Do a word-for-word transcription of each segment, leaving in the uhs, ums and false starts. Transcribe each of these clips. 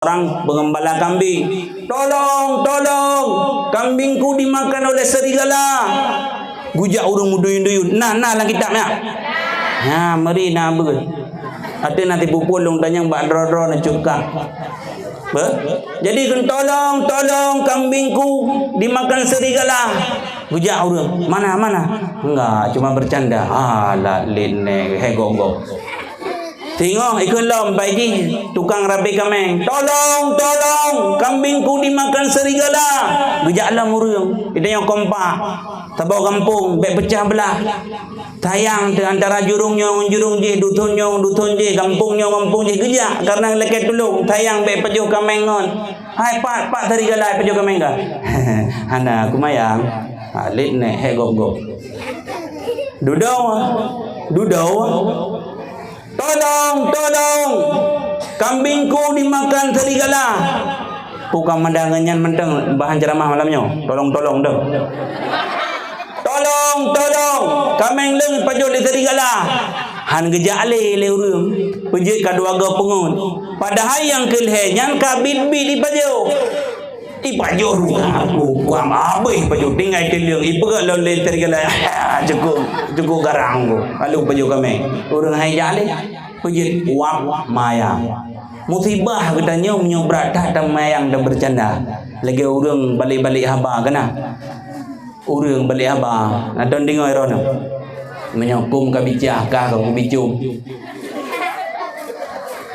seorang pengembala kambing. "Tolong, tolong, kambingku dimakan oleh serigala." Geujak ureuëng meuduyun-duyun. Nah, nah lam kitab nyan. Ha, meri na beuet. Ateueh na tipu-tipu lôn tanyong bak droe-droe na cukah. Be? Jadi, "Tolong, tolong, kambingku dimakan serigala." Geujak ureuëng. "Mana, mana?" "Enggak, cuma bercanda." Alah, lét nèk, hé gok-gok. Singoh ikheun lom bai jih tukang rabe kaméng. "Tolong, tolong, kambingku dimakan serigala." Geujak lom ureuëng. Geutanyoe kompak. Saboh gampông bék peucah beulah. Sayang teuh antara jurông nyoe ngon jurông jih, dusun nyoe ngon dusun jih, gampông nyoe ngon gampông jih geujak kareuna lakée tulông. Sayang bék pajoh kaméng ngon. "Hai pat, pat serigala pajoh kaméng kah?" "Hana, aku mayang." Ha, lét nèk, hé gok-gok. Dudoe, dudoe. "Tolong, tolong! Kambingku dimakan serigala!" Peue ka meudan ngon nyan mantong bahan ceuramah malam nyoe? Tolong, tolong dong. "Tolong, tolong! Kaméng lôn pajoh lé serigala!" Han geujak lé lé ureuëng, peue jeuet ka dua goe peungeut. Padahai nyang keu lhée nyan ka biet-biet ipajoh. Ipajoh ruang aku, kuam habéh pajoh tinggai teuleueng, ipeugah lom lé serigala, "Cukôp, cukôp garang ku, lalu pajoh kaméng." Ureuëng hai jak lé, peue jeuet wab mayang. Musibah geutanyoe meunyoe brat that tamayang dan bercanda. Lagée ureuëng balek-balek haba keunan. Ureuëng balek haba, na dong deungoe droeneuh. Meunyoe huköm ka bicah, kah ka kubicum.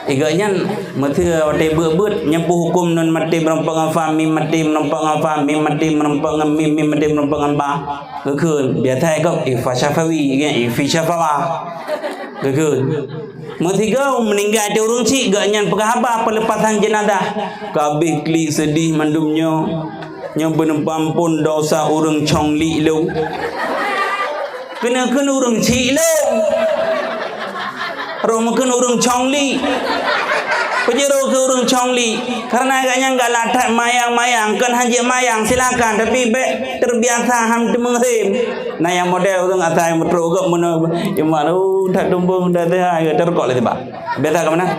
Iga nyan, meuseu watée beuet-beuet, nyan peue huköm nun maté meurumpok ngon fa, mim maté meurumpok ngon fa, mim maté meurumpok ngon mim, mim maté meurumpok ngon ba. Geukheun, biasa gob, ifa syafawi, ifa syafawa. Geukheun. Meusigoe meuninggai di ureuëng chik, geuh nyan peugah haba peulepasan jeunazah. Ka abéh klik seudeh mandum nyoe. Nyoe beuneupampon dosa ureuëng cong lik lôn. Keuneukheun ureuëng chik lôn. Roh meukheun ureuëng cong lik. Peue jeuet roh keu ureuëng cong lik? Kareuna geuh nyan galak that mayang-mayang, kon hanjeuet mayang, silakan, tapi bék terbiasa han teumeurhem. Na nyang model ureuëng asai meutrok gop meunoe, cuma, uh, that tumbong, that teuhai, teurukok lé tibak. Biasa ka meunan.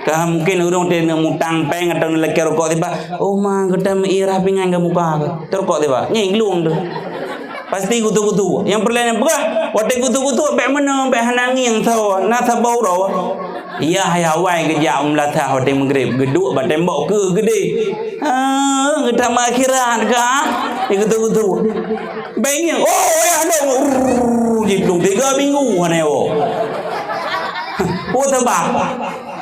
Ka mungkin ureuëng teuh neumutang péng atau neulakée rukok tibak. "Oh ma, gata meuirah pingan keu muka kah?" Teurukok tibak. Nyan glung teuh. Pasti gutu-gutu. Nyang peureulée nyan peugah, watée gutu-gutu bék meunoe, bék hana ngieng sawoe, na saboh uroe. Yah, yah awai geujak u meulasah watée meugreb, geuduek bak tembok keu geudeh. "Ah, gata meuakhirat kah?" Di gutu-gutu. Bék ngieng, "Oh, yah dong." Urr, jiplong tiga minggu hana woe. Peue sabab?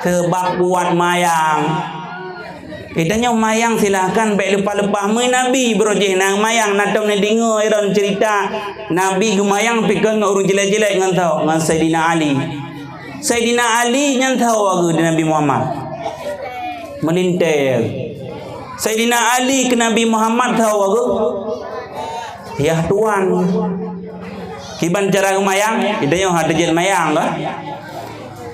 Sabab kuat mayang. Geutanyoe mayang silahkan, bék leupah-leupah. Meunyoe Nabi baroe jih na mayang, na tom neudeungoe droen ceurita Nabi geumayang pih kon ngon ureuëng jeulet-jeulet ngon tho, ngon Saidina Ali. Saidina Ali nyan tho geuh di Nabi Muhammad. Meulintée. Saidina Ali keu Nabi Muhammad tho geuh. Yah tuan. Kiban cara geumayang, geutanyoe hana teujeuet mayang kah?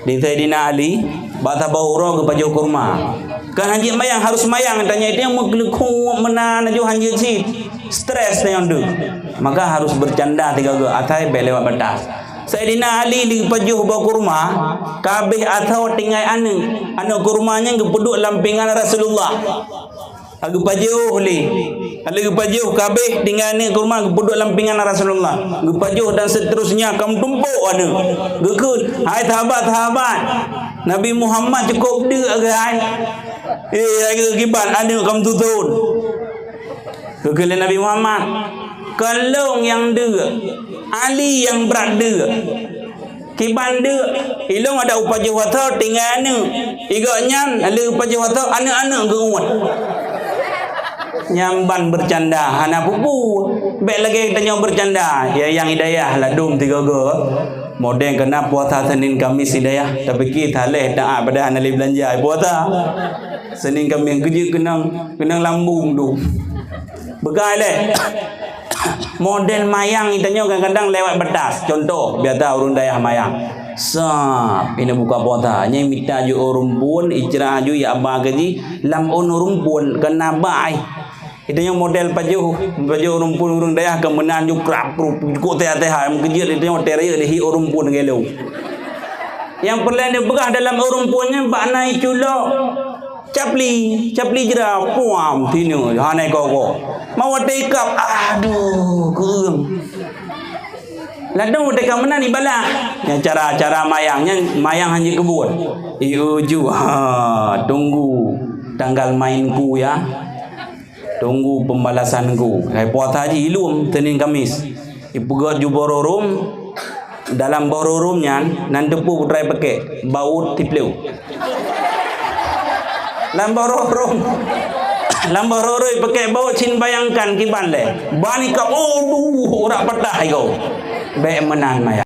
Di Saidina Ali, bak saboh uroe geupajoh kurma. Kan hanjeuet mayang, harus mayang, tanyoe itu nyang meukeuleukhuk meunan laju hanjeuet cit. Stres tanyoe deuh. Maka harus bercanda tiga geuh, asai bék lewat batas. Saidina Ali leupajoh boh kurma, ka abéh asoe tinggai aneuëk. Aneuëk kurma nyan geupeuduek lam pingan Rasulullah. Ka geupajoh lé. Ka lheueh geupajoh ka abéh tinggai aneuëk kurma geupeuduek lam pingan Rasulullah. Geupajoh dan seterusnya ka meutumpôk aneuëk. Geukheun, "Hai sahabat-sahabat, Nabi Muhammad cukôp deuk keuhai. Eh, hai kiban aneuëk ka meututhon." Geukheun lé Nabi Muhammad, "Kon lôn nyang deuk, Ali nyang brat deuk." Kiban deuk, ilong ada upajoh asoe tinggai aneuëk. Igok nyan, lheueh upajoh asoe, aneuëk-aneuëk geuuet. Nyan ban bercanda, hana peue-peue. Bék lagée tanyoe bercanda. Ya, nyang hidayah ladôm tiga geuh. Modeng keunan puasa Senin Kamis hidayah. Tapi ki saleh taat padahai hana lé beulanja puasa. Senin Kamis keujeuet keunong, keunong lambung tu. Beugai lé. Model mayang geutanyoe kadang-kadang lewat batas. Contoh, biasa ureuëng dayah mayang. Sab, ini buka puasa. Nyai mita ju rumpun, icra ju ya ba gaji, lam ôn rumpun, kena bai. Geutanyoe model pajoh, pajoh rumpun ureuëng dayah keu meunan ju krap, krup, kok teh-teh, meukeujeuet geutanyoe tereu di hi rumpun gelo. Nyang peureulée neupeugah dalam rumpun nyan bak na iculok. Capli, capli jra, puam, tinu, hana iko-iko. Ma watèe ikab, aduh, keueung. Ladôm watèe ka meunan ibalah. Nyan cara-cara mayang, nyan mayang hana jikeubuet. Iuju, ha, tunggu tanggal mainku ya. Tunggu pembalasanku. Hai puasa jih ilum Senin Kamis. Ipeugöt ju boh rhurum, dalam boh rhurum nyan nan teupeu putra ipakèk, baut tipleu. Lam boh rhurum, lam boh rhurum ipakèk baut, cit bayangkan kiban lé. Ban ikab, oh, duh, urat patah iko. Bèk meunan maya.